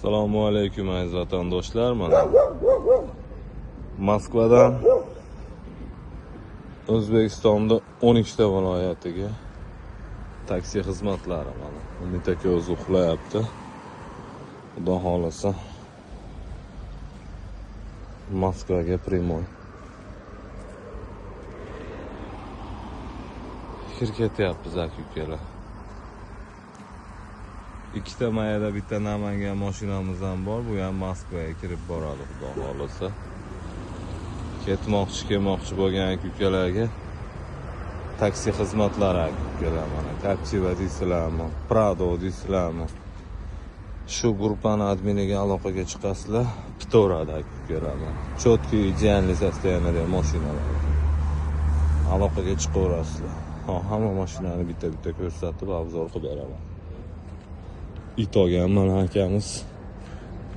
Assalomu alaykum aziz vatandoshlar. Mana Moskvadan O'zbekistonda 12 ta viloyatiga taksi xizmatlari mana. Umid aka o'zi uxlayapti. Xudo xolasa Moskvaga primoy kir ketyapmiz aka ukalar. Ikkita Mayada, bitta Namangan mashinamiz ham bor. Bu ham Moskvaga kirib boradi, xudo xolasa. Ketmoqchi, kelmoqchi bo'lgan aka ukalarga taksi xizmatlari aka ukalar mana. Captiva deysizlarmi, Prado deysizlarmi? Shu gruppani adminiga aloqaga chiqasizlar, pitaveradi aka ukalar mana. Чёткий, идеальный состояние mashinalar. Aloqaga chiqaverasizlar. Ha, hamma mashinani bitta-bitta ko'rsatib, obzor qilib beraman. It olgan mana akamiz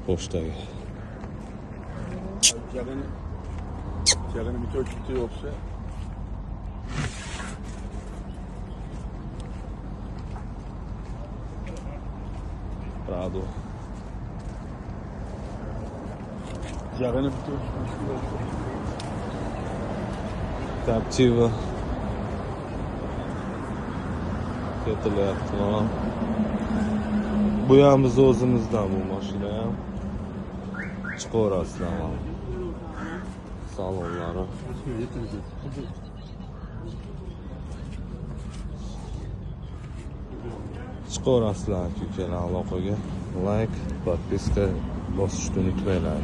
pochtaga. Canını bir törtüktü yoksa Prado. Canını bir törtüktü yoksa Captiva. Ketilyapti mana. Bu ham biz o'zimizdan, bu mashina ham. Chiqaverasizlar mana. Salonlari. Chiqaverasizlar aka ukalar aloqaga. Like, podpiska bosishni unutmanglar.